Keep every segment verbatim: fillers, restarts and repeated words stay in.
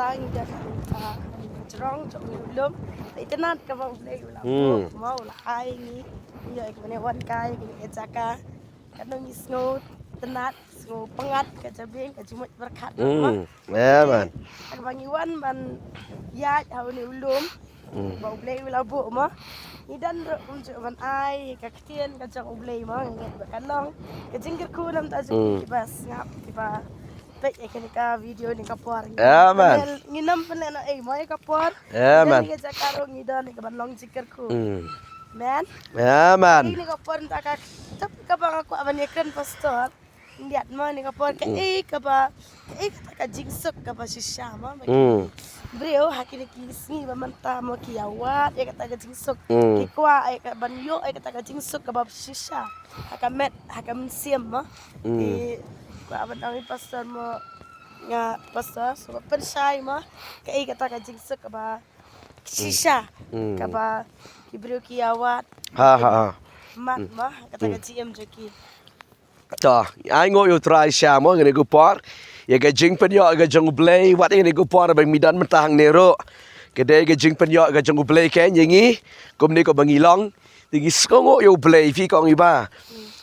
Tang ïa ka jrong jong u lum. Itynnad kaba U Blei u la buh mo, u la ai ngi. Ïa ka mane wan kai ka jaka. Ka nong ngi sngew tynnad, sngew pyngngad ka jabieng ka jingmut byrkhat mo. Amen. Kaba ngi wan ban ïaid ha une u lum. Ba U Blei u la buh mo. Ngi don ruh kumjuh ban ai ka ktien ka jong U Blei mo, ngi ngeit ba kan long ka jingkyrkhu namar jong kiba sngap, kiba peit ïa kane ka video ne ka por. Amen. Ngi nam pynleh noh ei mo ïa ka por. Amen. Ngi don ïa ka jaka ruh ngi don ïa ka ban long jingkyrkhu. Amen. Amen. Ïa kane ka por nta ka tep kaba nga kwah ban ïakren pastor. Ngiat mo ne ka por kaei kaba, kaei kata ka jingsuk kaba shisha mo. Briew ha kine ki sngi ba mynta mo ki ïawad ïa kata ka jingsuk. Ki kwah ïa ka ban ïoh ïa kata ka jingsuk kaba shisha. Ha ka met, ha ka mynsiem mo. Ki kwah ban ong ïa pastor mo, nga pastor, so pynshai mo. Kaei kata ka jingsuk kaba shisha. Kaba ki briew ki ïawad. Ha ha ha. Mat mo, kata ka jingim jong ki. To, ai nguh ïa U Trai sha mo, kane ka por. Ïa ka jingpynïoh ka jong U Blei, wat ïa kane ka por ba ngi don mynta hangne ruh. Ka dei ka jingpynïoh ka jong U Blei kein ïa ngi, kumne kumba ngi long. Te ngi sngewnguh ïa U Blei phi kong iba.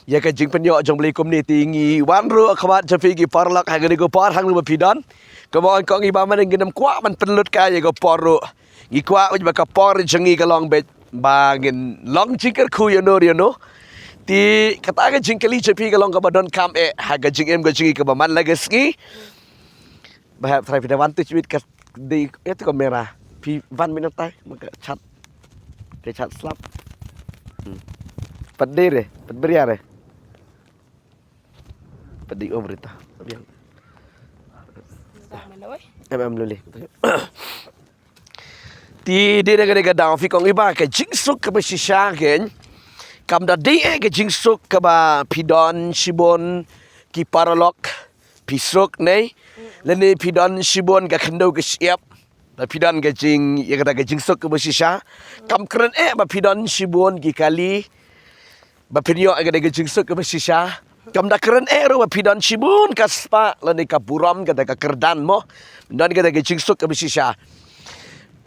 Ïa ka jingpynïoh jong U Blei kumne te ngi wan ruh khmat jong phi ki paralok ha kane ka por hangne ba phi don. Kumba ong kong iba mynne ngin ym kwah ban pynlut kai ïa ka por ruh. Ngi kwah ba ka por jong ngi ka long beit ba ngin long jingkyrkhu ïano ïano. Te kata ka jingkylli jong phi ka long kaba donkam eh ha ka jingim ka jong ngi kaba man la ka sngi. Ba hap trai phi da wan tu chwit ka dei ïa tu kamera. Phi wan mynta ma ka chat. Ka chat slap. Pat dei re, pat beria re. Pat dei om rita. Biang. Em em luli. Te dei na kane ka daw phi kong iba ka jingsuk kaba shisha kein. Kam da dei eh ka jingsuk kaba phi don shibun ki paralok phi suk ne. Lane phi don shibun ka khyndew ka shyiap. Ba phi don ka jing, ïa kata ka jingsuk kaba shisha. Kam kren eh ba phi don shibun ki kali. Ba phin ïoh ïa kata ka jingsuk kaba shisha. Kam da kren eh ruh ba phi don shibun ka spah lane ka burom kata ka kyrdan mo. Don kata ka jingsuk kaba shisha.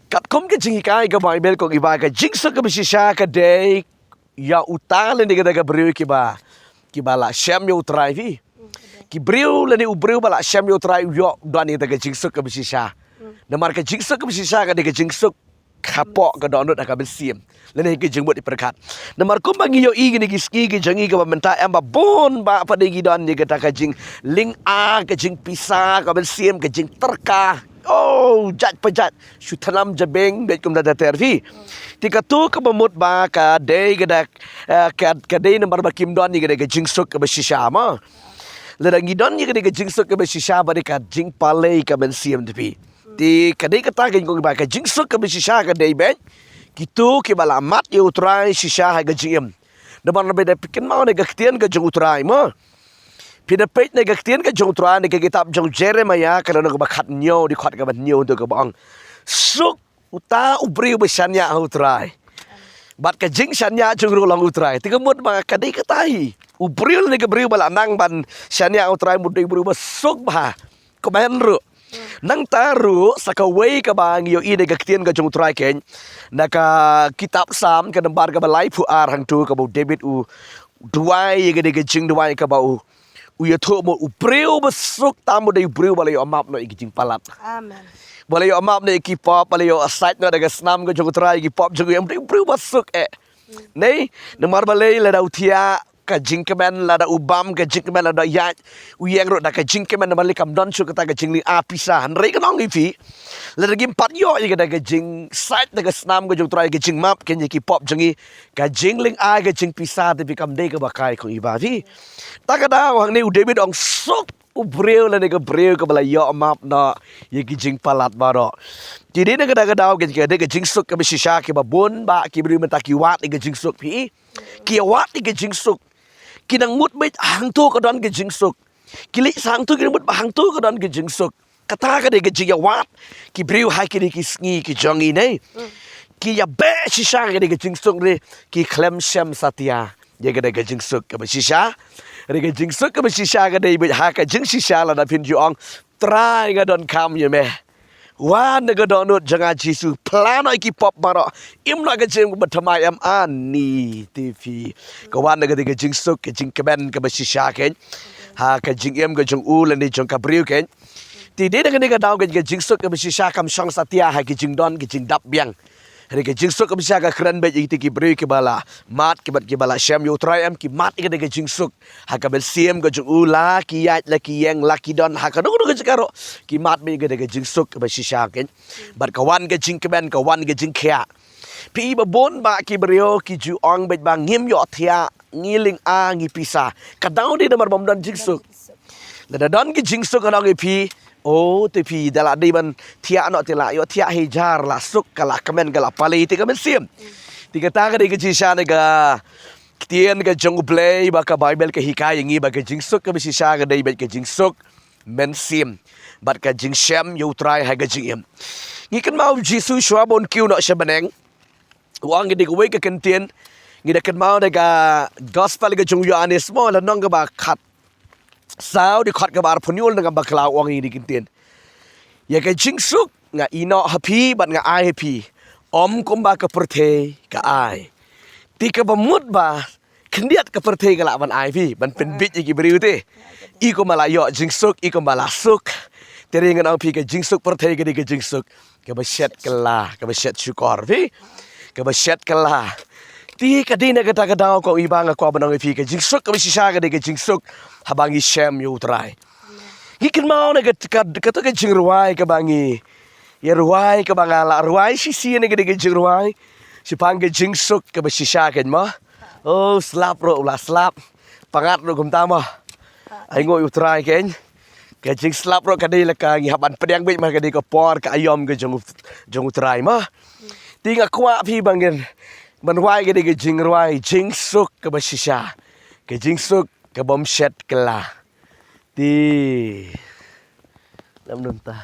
Katkum ka jinghikai ka Baibl kong iba ka jingsuk kaba shisha ka dei ïa uta lane kata ka briew kiba, kiba la shem ïa U Trai phi. Ki briew lane u briew ba la shem ïa U Trai u ïoh don ïa kata ka jingsuk kaba shisha. Namar ka jingsuk kaba shisha ka dei ka jingsuk hapoh ka dohnud ha ka mynsiem. Lane ka jingmut pyrkhat. Namar kumba ngi ïohi kine ki sngi ki jong ngi kaba mynta em ba bun ba pat de ngi don ïa kata ka jinglyngba, ka jingpisa, ka mynsiem, ka jingtyrka. Oh, jait pa jait. Shu thnam jabieng beit kumta ter phi. Te katu kaba mut ba ka dei kata, eh, ka, ka dei namar ba kim don ïa kata ka jingsuk kaba shisha mo. Lada ngi don ïa kata ka jingsuk kaba shisha ba dei ka jingpalei ka mynsiem te phi. Te ka dei kata ka jingkong ba ka jingsuk kaba shisha ka dei beit kitu kiba la mad ïa U Trai shisha ha ka jingim. Namar ba da phi kynmaw na ka ktien ka jong U Trai mo. Phi da peit na ka ktien ka jong U Trai na ka kitab jong Jeremiah ka lynnong kaba khathynñiew, dkhot kaba hynñiew tu kaba ong. Suk uta u briew ba shaniah ha U Trai. Bad ka jingshaniah jong u ruh long U Trai. Te ka mut ba ka dei kata hi. U briew lane ka briew ba la nang ban shaniah ha U Trai mut dei u briew ba suk bha. Kmen ruh. Nangta ruh sa kawei kaba ngi ïohi na ka ktien ka jong U Trai kein. Na ka kitab Salm ka nambar kaba laiphew ar hangtu kaba u David u duwai ïa kane ka jingduwai kaba u, u ïathuh mo u briew ba suk tam u dei u briew ba la ïoh map noh ïa ki jingpalat. Amen. Ba la ïoh map noh ïa ki pop, ba la ïoh sait noh da ka snam ka jong U Trai ïa ki pop jong u, em dei u briew ba suk eh. Nei, namar balei lada u thiah ka jingkmen, lada u bam ka jingkmen, lada u ïaid u ïeng ruh da ka jingkmen, namar lei kam don shuh kata ka jinglyngba pisa. Hynrei ka nong ïa phi, lada ngim pat ïoh ïa kata ka jingsait da ka snam ka jong U Trai, ka jingmap kein ïa ki pop jong ngi, ka jinglyngba ka jingpisa te phi kam dei kaba kai kong iba phi. Ta ka daw hangne u David ong suk u briew lane ka briew kaba la ïoh map noh ïa ki jingpalat baroh. Te dei na kata ka daw ka dei ka jingsuk kaba shisha kiba bun ba ki briew mynta ki wad ïa ka jingsuk phi. Ki wad ïa ka jingsuk. Ki nang mut beit hangto ka don ka jingsuk. Ki leit sa hangto ki nang mut ba hangto ka don ka jingsuk. Kata ka dei ka jingïawad. Ki briew ha kine ki sngi ki jong ngi nei. Ki ïabeh shisha ka dei ka jingsuk re. Ki khlem shem satia ïa ka dei ka jingsuk kaba shisha. Re ka jingsuk kaba shisha ka dei beit ha ka jingshisha lada phin ju ong Trai nga donkam ïa me. Wan na ka dohnud jong nga Jisu, phla noh ïa ki pop baroh, im noh ka jingim kaba thymmai, em, ani te phi. Ka wan na ka dei ka jingsuk, ka jingkmen kaba shisha kein ha ka jingim ka jong u lane jong ka briew kein. Te dei na kane ka daw kein ka jingsuk kaba shisha kam shong satia ha ki jingdon ki jingdap biang. Hynrei ka jingsuk kaba shisha ka kren beit ïa kita ki briew kiba la mad, kiba, kiba la shem ïa U Trai, em, ki mad ïa kane ka jingsuk. Ha ka mynsiem ka jong u, la ki ïaid, la ki ïeng, la ki don ha kano kano ka jaka ruh, ki mad beit ïa kane ka jingsuk kaba shisha kein. Bad ka wan ka jingkmen, ka wan ka jingkhiah. Phi i ba bun bah ki briew ki ju ong beit ba ngim ïoh thiah, ngi lyngba ngi pisa. Ka daw dei namar bym don jingsuk. Lada don ki jingsuk ngan ong ïa phi, o te phi, da la dei ban thiah noh te la ïoh thiah hajar, la suk, ka la kmen, ka la pale te ka mynsiem. Te kata ka dei ka jingshisha na ka ktien ka jong U Blei, ba ka Baibl ka hikai ïa ngi ba ka jingsuk kaba shisha ka dei beit ka jingsuk mynsiem bad ka jingshem ïa U Trai ha ka jingim. Ngi kynmaw Jisu shuwa ba un kiew noh sha bneng, u ong ïa kawei ka kyntien. Ngi da kynmaw na ka gospel ka jong u Ïoannis mo, lynnong kaba khatsaw, dkhot kaba arphew hynñiew, lynnong kaba khlaw, u ong ïa kane ka kyntien: Ïa ka jingsuk nga ïehnoh ha phi bad nga ai ha phi, ym kumba ka pyrthei ka ai. Te kaba mut ba khyndiat ka pyrthei ka lah ban ai phi, ban pynbeit ïa ki briew te. I kumba la ïoh jingsuk, i kumba la suk. Te ngan ong phi ka jingsuk pyrthei ka dei ka jingsuk kaba shet kylla, kaba shet shukor phi. Kaba shet kylla. Te ka dei na kata ka daw kong i ba nga kwah ban ong ïa phi ka jingsuk kaba shisha ka dei ka jingsuk haba ngi shem ïa U Trai. Ngi kynmaw na ka, ka, kata ka jingrwai kaba ngi ïa rwai, kaba nga la rwai shisien, na ka dei ka jingrwai shaphang ka jingsuk kaba shisha kein mo. O, slap ruh u la slap. Pyngngad ruh kumta mo. Ai nguh ïa U Trai kein. Ka jingslap ruh ka dei la ka ngi hap ban pdiang beit mo, ka dei ka por ka aïom ka jong, jong U Trai mo. Te nga kwah phi ba ngin, ban wai ka dei ka jingrwai jingsuk kaba shisha, ka jingsuk kabym shet kylla. Te lam dum ta.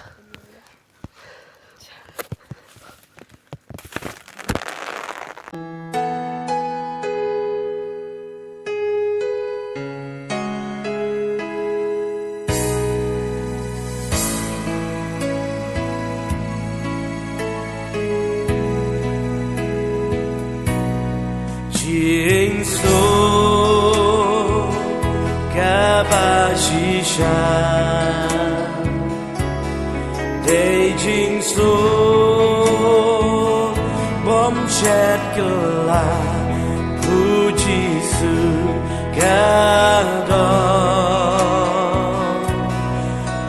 Jingsuk kaba shisha dei jingsuk bym shet kylla, phi Jisu ka don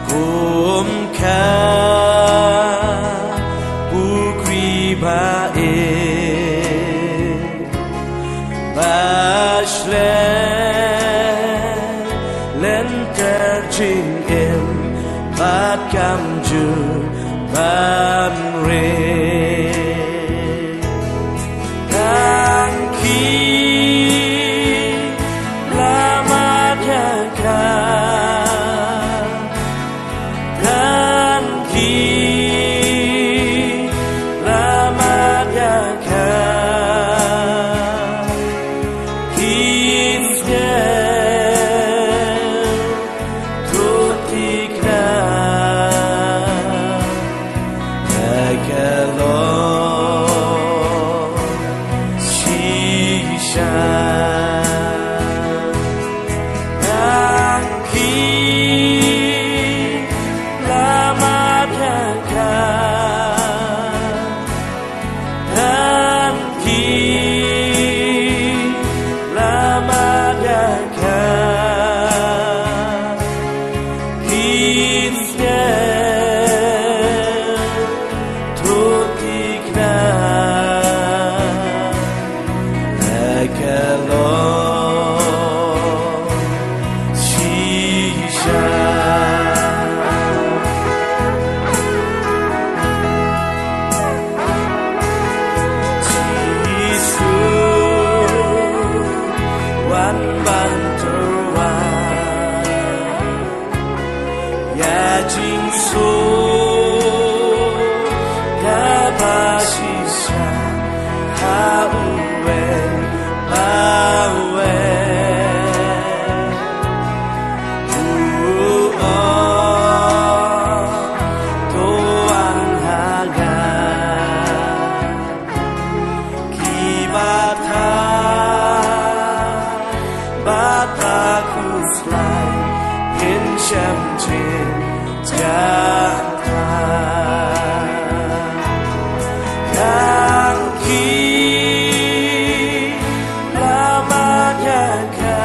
kum ka pukri ba ïeit ba shlei lynter jingim bad kam ju ban rit. Tang ki la mad ïa ka. Tang ki la mad ïa ka. Ki sngewthuh thikna. Ka long shisha. Tang ki la mad ïa ka. Tang ki la mad ïa ka. Ki sngewthuh thikna. Ka long shisha. Jisu wan ban tyrwa ïa jingsuk kaba shisha ha uwei pa uwei. U ong, to wan Shem jin jaka. Tang ki la mat ïa ka.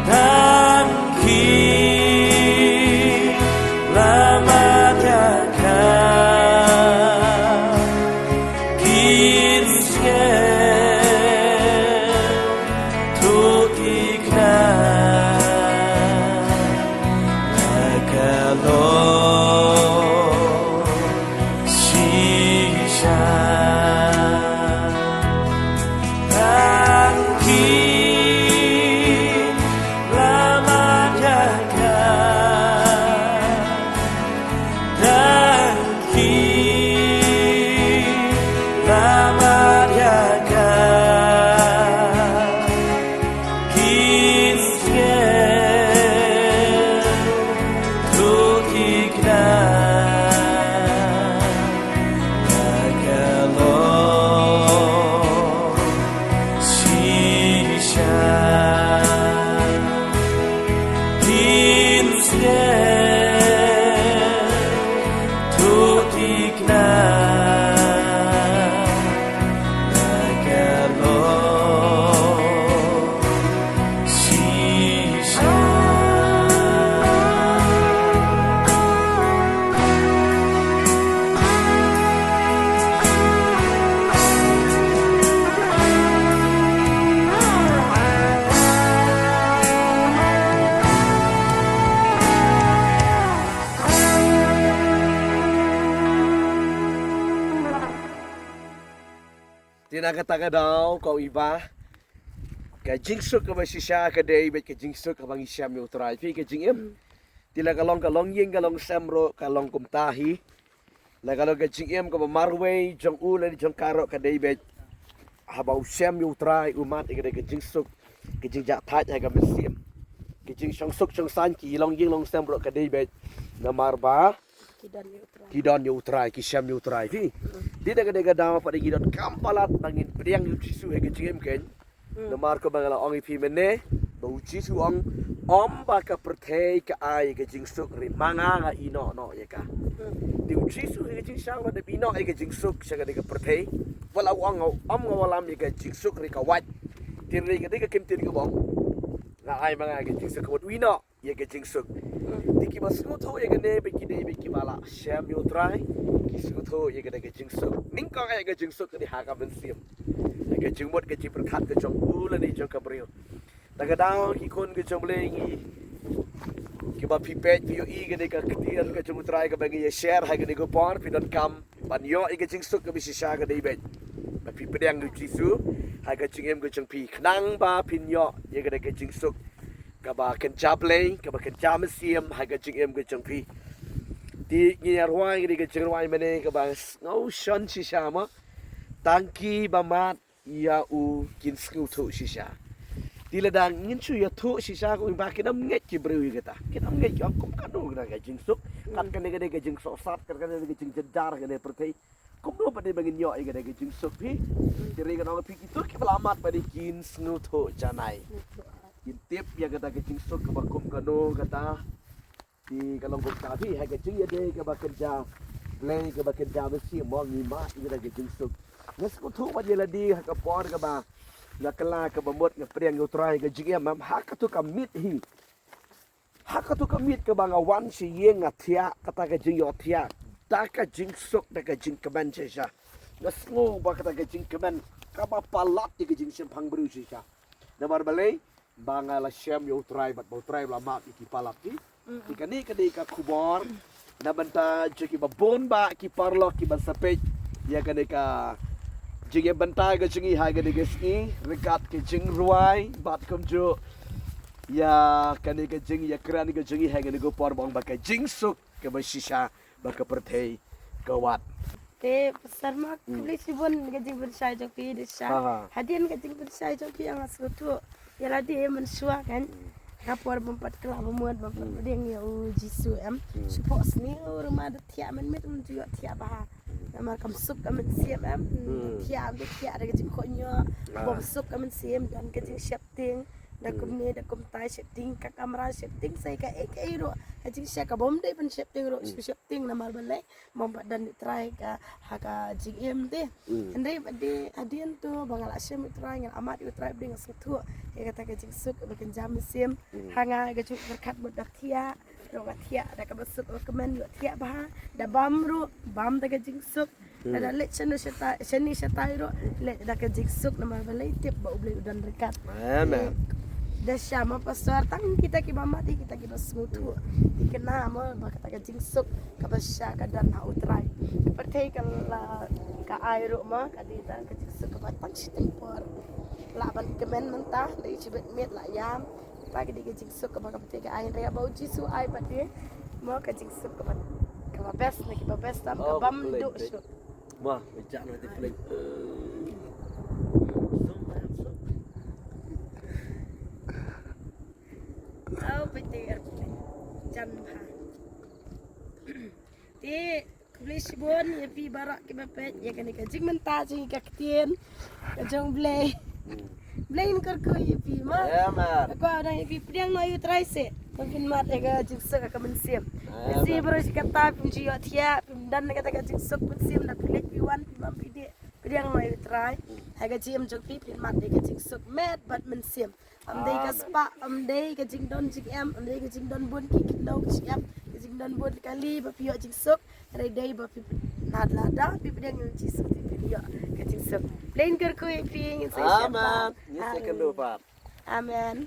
Tang ki la mat ïa ka. Kin sngewthuh thikna ha ka long shisha. Tang ki la mat ïa ka. Tang ki la mat ïa ka. Kin sngewthuh thikna ha ka long shisha. Kin sngewthuh thikna ha ka long shisha. Te na kata ka daw, ko iba, ka jingsuk kaba shisha ka dei bad ka jingsuk kaba ngi shem ïa U Trai. Phi, ka jingim, te la ka long, ka long ïing, ka long sem ruh, ka long kumta hi. La ka long ka jingim kaba marwei jong u lane jong ka ruh ka dei bad haba u shem ïa U Trai, u mad ïa ka dei ka jingsuk, ka jingjahthait ha ka mynsiem. Ka jingshongsuk shongsaiñ, ki long ïing long sem ruh ka dei bad namar ba ki don ïa U Trai, ki shem ïa U Trai. Phi, te da ka dei ka daw pat da ngi donkam palat ba ngin pdiang ïa U Jisu ha ka jingim kein. Namar kumba nga la ong ïa phi mynne, ba U Jisu u ong, ym ba ka pyrthei ka ai ka jingsuk, hynrei ma nga nga ïehnoh noh ïa ka. Te U Jisu ha ka jingshah ba u dep ïehnoh ïa ka jingsuk sha kane ka pyrthei, wat la u ong, ym nga wallam ïa ka jingsuk hynrei ka wait. Te hynrei ka dei ka ktien kaba ong, nga ai ma nga ka jingsuk, ka wait, u ïehnoh ïa ka jingsuk. Te kiba sngewthuh ïa kane ba ki dei ba kiba la shem ïa U Trai, ki sngewthuh ïa kane ka jingsuk. Nyngkong eh ka jingsuk ka dei ha ka mynsiem, ha ka jingmut ka jingpyrkhat ka jong u lane jong ka briew. Da ka daw ki khun ka jong U Blei ngi, kiba phi peit phi ïohi kane ka ktien ka jong U Trai kaba ngi ïa share ha kane ka por, phi donkam ban ïoh ïa ka jingsuk kaba shisha ka dei bad ba phi pdiang ïa U Jisu ha ka jingim ka jong phi, khnang ba phin ïoh ïa kane ka jingsuk kaba kynja Blei, kaba kynja mynsiem ha ka jingim ka jong phi. Te ngi ïa rwai kane ka jingrwai mynne kaba sngew shon shisha mo. Tang ki ba mad ïa u kin sngewthuh shisha. Te lada ngin shu ïathuh shisha, kumba kin ym ngeit ki briew ïa kata. Kin ym ngeit ki ong kum kano kane ka jingsuk. Kat kane ka dei ka jingsohsat, kat kane ka dei ka jingjynjar ha kane ka pyrthei. Kumno pat dei ba ngin ïoh ïa kane ka jingsuk, phi? Te hynrei ngan ong ïa phi, kito kiba la mad pat dei kin sngewthuh janai. Kin tip ïa kata ka jingsuk kaba kum kano kata. Te ka long kumta, phi, ha ka jingïadei kaba kynja Blei, kaba kynja mynsiem mo, ngi mad ïa kata ka jingsuk. Nga sngewthuh ba ïa lade ha ka por kaba nga kylla kaba mut nga pdiang ïa U Trai ha ka jingim, em, ha kato ka miet hi, ha kato ka miet kaba nga wan sha ïing, nga thiah, kata ka jingïohthiah, da ka jingsuk, da ka jingkmen shisha. Nga sngew ba kata ka jingkmen kaba palat ïa ka jingshemphang briew shisha. Namar balei? Ba nga la shem ïa U Trai bad ba U Trai u la map ïa ki palap ki. Te kane ka dei ka khubor na bynta jong kiba bun bah ki paralok kiban sa peit ïa kane ka jingïabynta ka jong ngi ha kane ka sngi, ryngkat ka jingrwai bad kumjuh ïa kane ka jingïakren ka jong ngi ha kane ka por ba ong ba ka jingsuk kaba shisha ba ka pyrthei ka wad. Te Pastor Mark, khublei shibun ka jingpynshai jong phi, Disha. Hadien ka jingpynshai jong phi nga sngewthuh ïa lade mynshuwa kan, ka por bym pat kylla ba mut bym pat pdiang ïa U Jisu, em. Shu phohsniew ruh ma da thiah mynmiet, ym ju ïoh thiah bha. Namar kam suk ka mynsiem, em. Thiah, ym ju thiah da ka jingkohnguh. Bym suk ka mynsiem, don ka jingsheptieng. Da kumne da kumtai sheptieng ka kamra, sheptieng sa ïa kaei kaei ruh. Ha jingshisha ka bym dei ban sheptieng ruh, shu sheptieng namar balei? Mom ba don U Trai ka ha ka jingim te. Hynrei ba dei hadien to ba nga la shem U Trai, nga la mad ïa U Trai, ba dei nga sngewthuh ïa kata ka jingsuk ba kynja mynsiem. Ha nga ka juk pyrkhat mut da thiah ruh, nga thiah da kaba suk ba kmen, ruh thiah bha, da bam ruh bam da ka jingsuk. Lada leit shano shatai, shane shatai ruh leit da ka jingsuk namar balei? Tip ba U Blei u don ryngkat. Amen. Da sha ma pastor, tang kita kiba mad, kita kiba sngewthuh. Ki kynmaw mo ba kata ka jingsuk kaba shisha ka don ha U Trai. Ka pyrthei ka la ka ai ruh mo, ka dei tang ka jingsuk kaba tang shiteng por. Lah ban kmen mynta, dei shibit miet lah ïam. Kata ka dei ka jingsuk kaba ka pyrthei ka ai, hynrei ba U Jisu ai pat dei mo ka jingsuk kaba, kaba best na kiba best tam, ka bam duh shuh. Wah, mejak nanti pelik. Au pete airplane. Jan bha. Te khublei shibun ïa phi baroh kiba peit ïa kane ka jingmynta jong ka ktien ka jong U Blei. Blei un kyrkhu ïa phi ma. Ka kwah dang ïa phi pdiang noh ïa U Trai se. Phin mad ïa ka jingsuk ka mynsiem. Ïa phi baroh shi katta phim ju ïohthiah, phim don kata ka jingsuk mynsiem, da phi leit phi wan, phi bam phi dih, pdiang noh ïa U Trai. Ha ka jingim jong phi phin mad ïa ka jingsuk met bad mynsiem. Ym dei ka spah, ym dei ka jingdon jingem, ym dei ka jingdon bun ki khyndew ki shyiap, ka jingdon bun kali ba phi ïoh jingsuk. Hynrei dei ba phi, lada phi pdiang ïa U Jisu te phin ïoh ka jingsuk. Blei un kyrkhu ïa phi, ngin sa ïashem pat. Amen. Amen.